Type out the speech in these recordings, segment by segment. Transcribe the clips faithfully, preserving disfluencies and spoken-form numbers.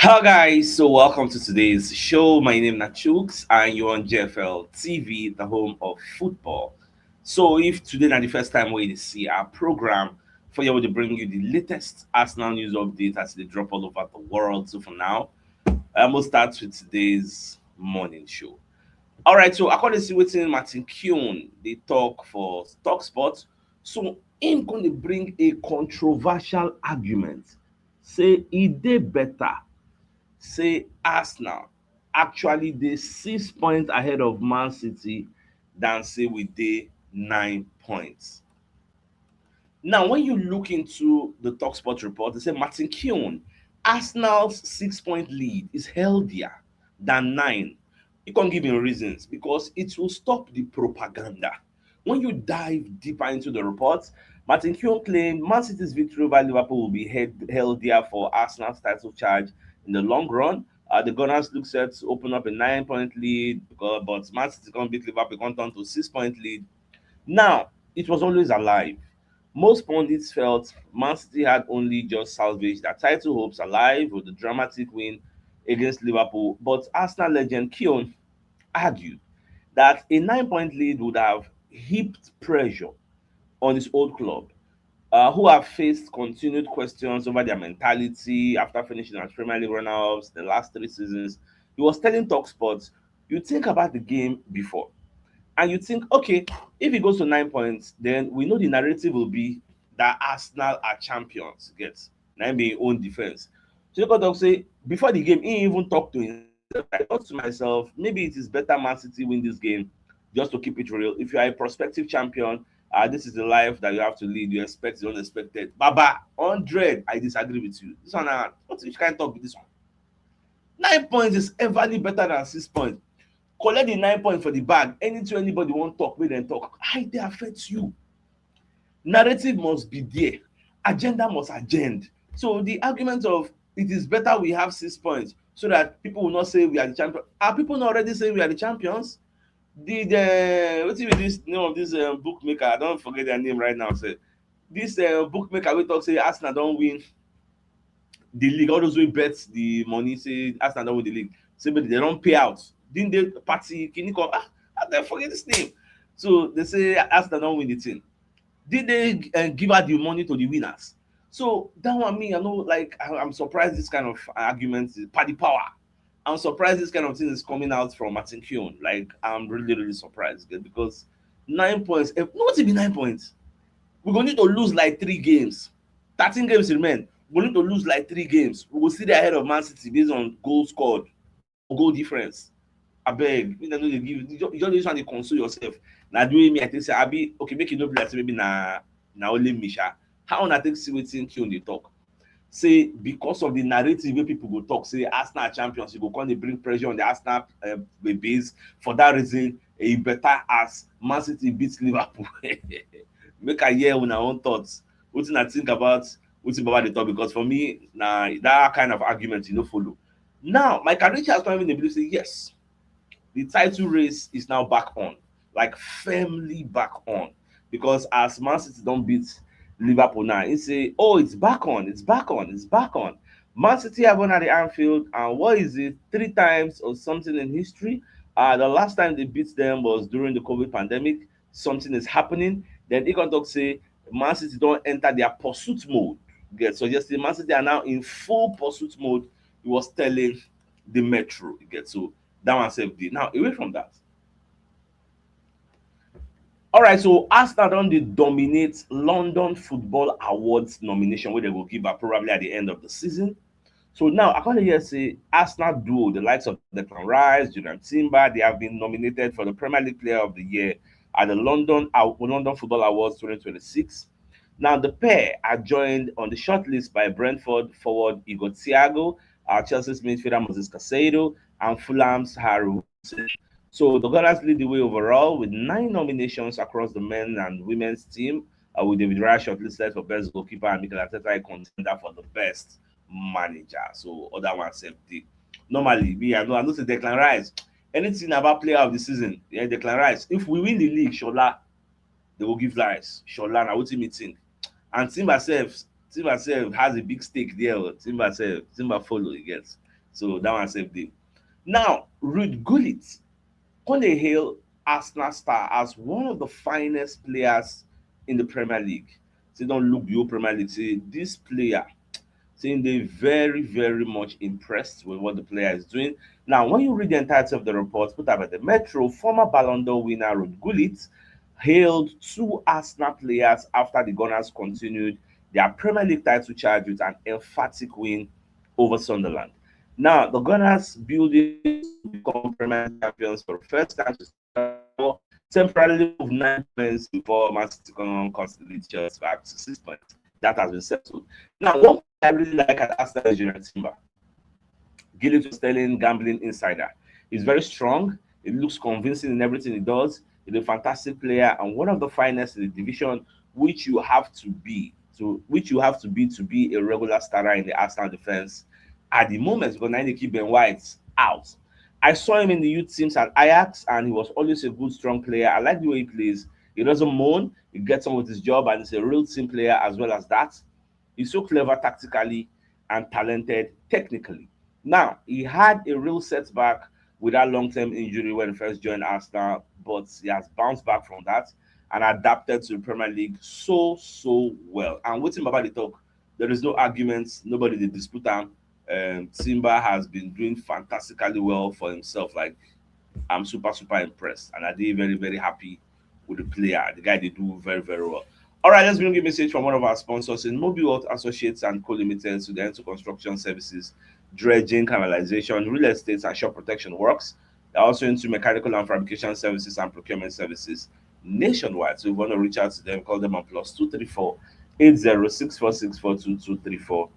Hello, guys. So, welcome to today's show. My name is Nachooks, and you're on J F L T V, the home of football. So, if today na the first time we see our program, for you, we dey bring you the latest Arsenal news update as they drop all over the world. So, for now, I'm gonna start with today's morning show. All right, so according to wetin Martin Keown dey talk for Talksport, so him gonna bring a controversial argument, say e dey better say Arsenal actually dey six points ahead of Man City than say we dey nine points. Now, when you look into the Talksport report, they say Martin Keown, Arsenal's six-point lead is healthier than nine. He can't give him reasons because it will stop the propaganda. When you dive deeper into the report, Martin Keown claimed Man City's victory over Liverpool will be head, healthier for Arsenal's title charge in the long run. Uh, the Gunners look set to open up a nine-point lead, because, but Man City can't beat Liverpool, can't turn to six-point lead. Now, it was always alive. Most pundits felt Man City had only just salvaged their title hopes alive with the dramatic win against Liverpool, but Arsenal legend Keown argued that a nine-point lead would have heaped pressure on his old club, uh, who have faced continued questions over their mentality after finishing as Premier League runners-ups the last three seasons. He was telling Talksport, you think about the game before, and you think, okay, if it goes to nine points, then we know the narrative will be that Arsenal are champions. Get na be him own defense. So you got to say before the game, he even talked to himself. I thought to myself, maybe it is better Man City win this game just to keep it real. If you are a prospective champion, uh, this is the life that you have to lead. You expect the unexpected. Baba, hundred, I disagree with you. This one, uh, what if you can't talk with this one? Nine points is everly better than six points. Collect the nine points for the bag. Anything anybody won't talk, make them talk. How they affect you? Narrative must be there. Agenda must agenda. So the argument of it is better we have six points so that people will not say we are the champion. Are people not already saying we are the champions? The, the what is this name of this uh, bookmaker? I don't forget their name right now. Say this uh, bookmaker we talk say Arsenal don't win the league. All those who bet the money say Arsenal don't win the league. Say but they don't pay out. Didn't they party? Can you call? Ah, I don't forget this name. So they say Arsenal don't win the thing. Did they uh, give out the money to the winners? So that one me, I know, like I, I'm surprised this kind of argument is party power. I'm surprised this kind of thing is coming out from Martin Keown. Like I'm really, really surprised because nine points. If, no, what be nine points? We're gonna need to lose like three games. Thirteen games remain. We need to lose like three games. We will see the ahead of Man City based on goal scored, goal difference. I beg, you know, they give you just this one to console yourself. Now doing me, I think say I be okay. Make it no be like say maybe na na only Misha. How una take see wetin Keown dey talk? Say because of the narrative wey people go talk say Arsenal champions, you go come dey bring pressure on the Arsenal uh, base. For that reason, e better as Man City beat Liverpool. Make I hear una own thoughts. Wetin I think about wetin Baba dey talk, because for me na that kind of argument you no follow. Now, Michael Richards come even dey believe say yes, the title race is now back on, like firmly back on, because as Man City don't beat Liverpool now, he say, oh, it's back on, it's back on, it's back on. Man City have won at the Anfield, and what is it, three times or something in history? Uh, the last time they beat them was during the COVID pandemic. Something is happening. Then he can talk say Man City don't enter their pursuit mode. Get so yesterday, Man City are now in full pursuit mode. He was telling the Metro. You get so that one save the now away from that. All right, so Arsenal don dey dominate London Football Awards nomination wey dem go give am probably at the end of the season. So now I come hear say Arsenal duo, the likes of Declan Rice, Jurrien Timber, they have been nominated for the Premier League Player of the Year at the London Aw- London Football Awards twenty twenty-six. Now the pair are joined on the shortlist by Brentford forward Igor Thiago, uh, Chelsea's midfielder Moses Caicedo, and Fulham's Harry Wilson. So the Gunners lead the way overall with nine nominations across the men and women's team, uh, with David Raya shortlisted for best goalkeeper and Mikel Arteta a contender for the best manager. So other one sef dey. Normally, me I know I know say Declan Rice, anything about player of the season, yeah, Declan Rice. If we win the league, Shola, they will give Rice. Shola, na wetin me think. And Timber sef, Timber sef has a big stake there. Oh. Timber sef, Timber follow, you get. So that one sef dey. Now, Ruud Gullit come dey hail Arsenal star as one of the finest players in the Premier League. Say don look the whole Premier League, say this player, say they very, very much impressed with what the player is doing. Now, when you read the entirety of the report put out by the Metro, former Ballon d'Or winner Ruud Gullit hailed two Arsenal players after the Gunners continued their Premier League title charge with an emphatic win over Sunderland. Now, the Gunners building to become Premier League champions for the first time to score, temporarily move nine points before Man City come consolidate just back to six points. That has been settled. Now, one thing I really like at Arsenal is Jurrien Timber. Gilly to Sterling gambling insider. He's very strong. He looks convincing in everything he does. He's a fantastic player and one of the finest in the division, which you have to be to which you have to be to be a regular starter in the Arsenal defense at the moment, because now they keep Ben White out. I saw him in the youth teams at Ajax, and he was always a good, strong player. I like the way he plays. He doesn't moan. He gets on with his job, and he's a real team player as well as that. He's so clever tactically and talented technically. Now, he had a real setback with that long-term injury when he first joined Arsenal, but he has bounced back from that and adapted to the Premier League so, so well. And wetin Baba dey talk, there is no argument, nobody dey dispute am. Um, Timber has been doing fantastically well for himself. Like, I'm super, super impressed, and I dey very, very happy with the player. The guy dey do very, very well. All right, let's bring a message from one of our sponsors in Mobile World Associates and Co Limited to the end to construction services, dredging, canalization, real estate, and shop protection works. They're also into mechanical and fabrication services and procurement services nationwide. So if you want to reach out to them, call them on plus two three four eight zero six four six four two two three four.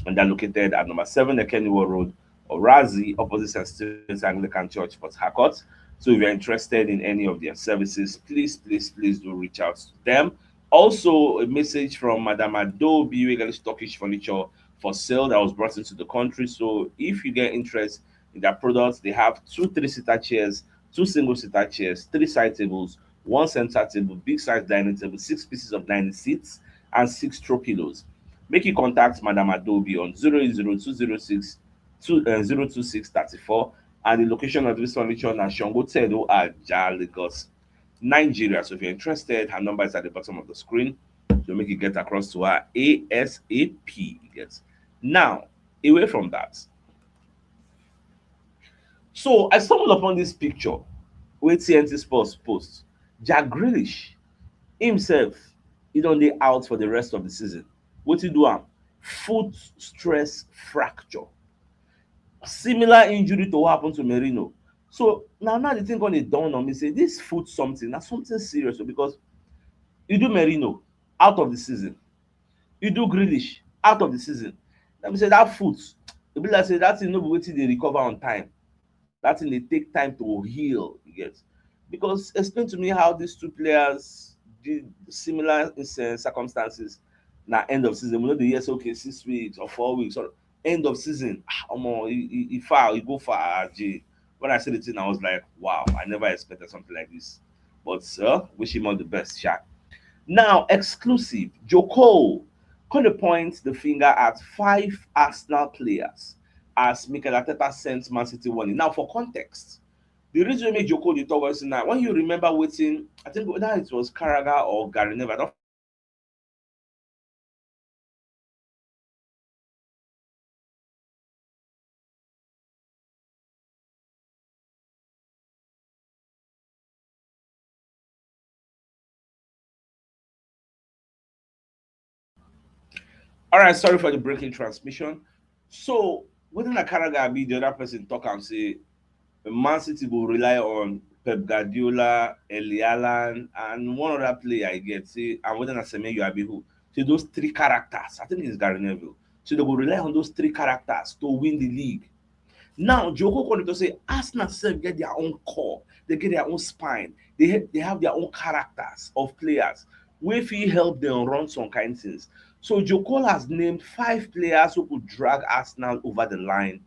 And they're located at number seven Ekeniwo Road, Orazi, opposite St. Stephen's Anglican Church, Port Harcourt. So if you're interested in any of their services, please, please, please do reach out to them. Also, a message from Madame Adobe, we got Turkish furniture for sale that was brought into the country. So if you get interest in their products, they have two three-seater chairs, two single-seater chairs, three side tables, one center table, big size dining table, six pieces of dining seats, and six throw pillows. Make you contact Madame Adobe on zero eight zero two zero six two, uh, zero two six thirty-four, and the location of this furniture na Shango Tedo, Ajah, Lagos, Nigeria. So if you're interested, her number is at the bottom of the screen. So make it get across to her ASAP. Yes. Now, away from that. So I stumbled upon this picture where T N T Sports post. Jack Grealish himself, he don dey out for the rest of the season. Wetin do am? Foot stress fracture. Similar injury to what happened to Merino. So now, now the thing gonna dawn on me say this foot something, na something serious o, because you do Merino out of the season, you do Grealish out of the season. Let me say that foot, e be like say that thing no be wetin dey recover on time. That thing dey take time to heal, you get. Because explain to me how these two players did similar in, uh, circumstances. Na end of season, we no dey hear say, okay, six weeks or four weeks or end of season. Ah, omo, e, e, e far, e go far, Ajay. When I see the thing, I was like, wow, I never expected something like this. But, uh, wish him all the best, sha. Now, exclusive, Joe Cole come dey point the finger at five Arsenal players as Mikel Arteta sends Man City warning. Now, for context, the reason wey make Joe Cole dey talk about this now, when you remember wetin, I think whether it was Carragher or Gary Neville, I don't All right, sorry for the breaking transmission. So, wetin na Carragher abi the other person talk am say Man City go rely on Pep Guardiola, Erling Haaland, and one other player I get, say, and whether na Semenyo abi who. Say those three characters, I think it's Gary Neville. So they go rely on those three characters to win the league. Now, Joe Cole come dey talk say Arsenal sef get their own core, they get their own spine, they ha-, they have their own characters of players wey fit help them run some kind things. So Joe Cole has named five players who could drag Arsenal over the line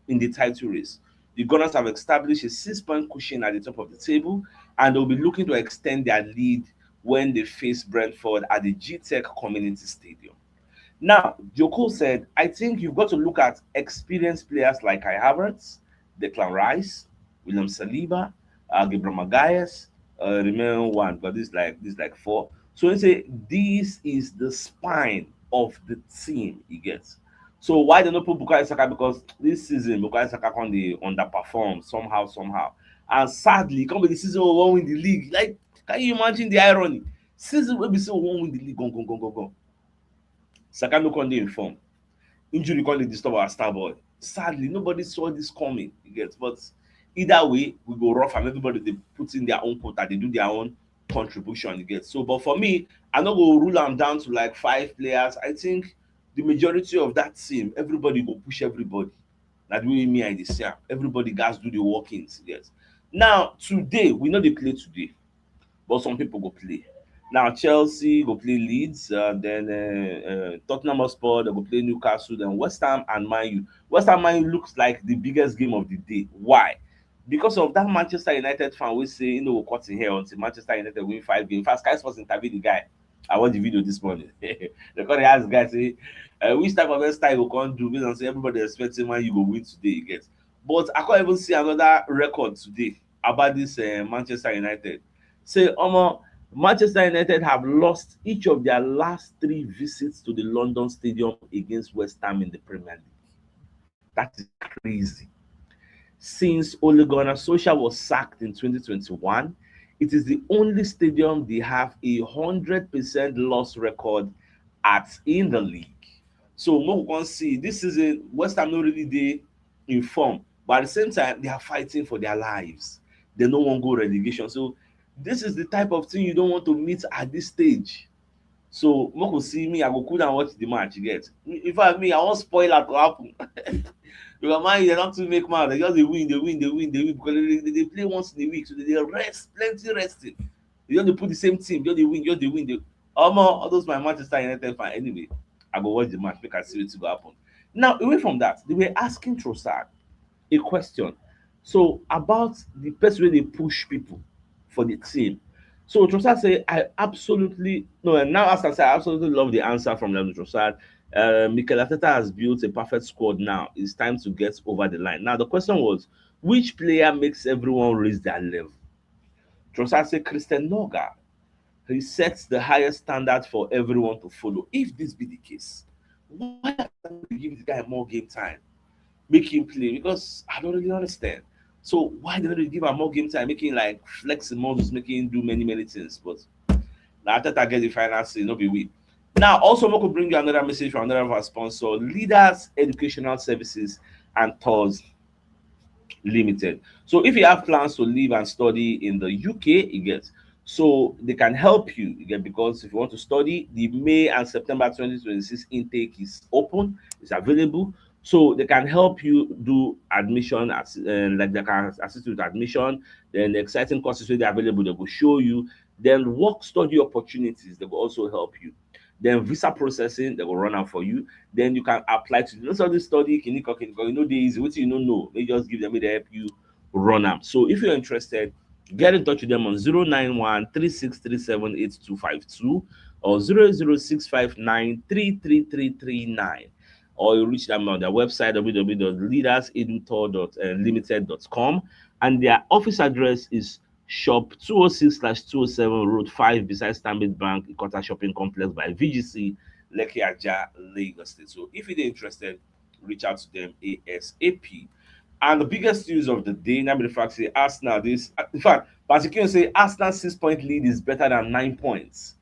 in the title race. The Gunners have established a six-point cushion at the top of the table, and they'll be looking to extend their lead when they face Brentford at the G Tech Community Stadium. Now, Joko said, I think you've got to look at experienced players like Kai Havertz, Declan Rice, William Saliba, uh, Gabriel Magalhaes, uh, remember one, but this like this like four. So he say this is the spine of the team he gets. So why they not put Bukayo Saka? Because this season Bukayo Saka can dey underperform somehow, somehow. And sadly, come be the season we won't win the league. Like, can you imagine the irony? Season will be so won't win the league. Go, go, go, go, go. Saka no come dey in form. Injury come dey disturb our star boy. Sadly, nobody saw this coming. You get, but either way, we go rough and everybody they put in their own quota, they do their own contribution. You get, so, but for me, I no go rule am down to like five players. I think the majority of that team, everybody go push everybody. Like the way me I dey see am, everybody gats do the workings. Yes. Now today we no dey play today, but some people go play. Now Chelsea go play Leeds, uh, then uh, uh, Tottenham Hotspur, they go play Newcastle, then West Ham and Man U. West Ham Man U looks like the biggest game of the day. Why? Because of that Manchester United fan wey say he no go cut him hair until Manchester United win five games. In fact, Sky Sports interview the guy. I watch the video this morning. They come dey ask the guy say, uh, which type of hairstyle you go come do based on say everybody expecting Man U go win today, you get. But I can't even see another record today about this uh, Manchester United. Say, omo, Manchester United have lost each of their last three visits to the London Stadium against West Ham in the Premier League. That is crazy. Since Ole Gunnar Solskjaer was sacked in twenty twenty-one, it is the only stadium they have a hundred percent loss record at in the league. So we can see this season West Ham no really dey in form, but at the same time they are fighting for their lives. They no wan go relegation. So this is the type of thing you don't want to meet at this stage. So make we see, me, I go cool down watch the match, you get. In fact, me, I wan spoil am to happen. Because Man U, they don't too make mouth. They just dey win, they win, they win, they win. Because they, they, they play once in a week, so they dey rest, plenty resting. They just dey put the same team, just dey win, just dey win. They, omo, all those my Manchester United fan. Anyway, I go watch the match, make I see wetin go happen. Now, away from that, they were asking Trossard a question. So about the person wey dey push people for the team. So Trossard say, I absolutely, no, and now as I say, I absolutely love the answer from Leandro Trossard. Uh, Mikel Arteta has built a perfect squad now. It's time to get over the line. Now, the question was, which player makes everyone raise their level? Trossard say Christian Nørgaard. He sets the highest standard for everyone to follow. If this be the case, why not give the guy more game time? Make him play, because I don't really understand. So why don't they give him more game time, making like flex him muscles, making him do many, many things? But now Arteta get the final say, no be we. Now, also, we could bring you another message from another of our sponsor, Leaders Educational Services and Tours Limited. So if you have plans to live and study in the U K, you get, so they can help you, you get, because if you want to study, the May and September twenty twenty-six intake is open, it's available. So they can help you do admission, as, uh, like, they can assist you with admission. Then the exciting courses wey dey available, they go show you. Then work study opportunities, they go also help you. Then visa processing, they go run am for you. Then you can apply to the rest of the study, kiniko, kiniko. You know, they easy. Wetin you no know, they just give them, they help you run am. So if you're interested, get in touch with them on zero nine one three six three seven eight two five two or zero zero six five nine three three three three nine. Or you reach them on their website, www.leadersedutour.limited.com. And their office address is shop two oh six slash two oh seven, Road five, beside Stanbic Bank, Ikota Shopping Complex by V G C, Lekki Ajah, Lagos State. So if you're interested, reach out to them ASAP. And the biggest news of the day, now be the fact say Arsenal this, in fact, Patrick say Arsenal six-point lead is better than nine points.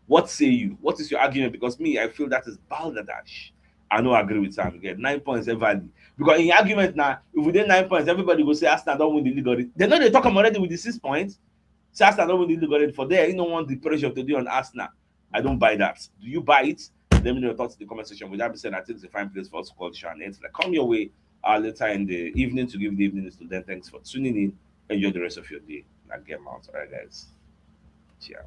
What say you? What is your argument? Because me, I feel that is balderdash. I no agree with Sam again. Nine points everly. Because in argument now, if we dey nine points, everybody go say Arsenal don't win the league already. They know they talk am already with the six points. Say Arsenal don't win the league already. For there, you don't want the pressure to be on Arsenal. I don't buy that. Do you buy it? Let me know your thoughts in the comment section. With that being said, I think it's a fine place for us to call the show and end. Like, come your way uh, later in the evening to give the evening to them. Thanks for tuning in. Enjoy the rest of your day. Now get out. All right, guys. Ciao.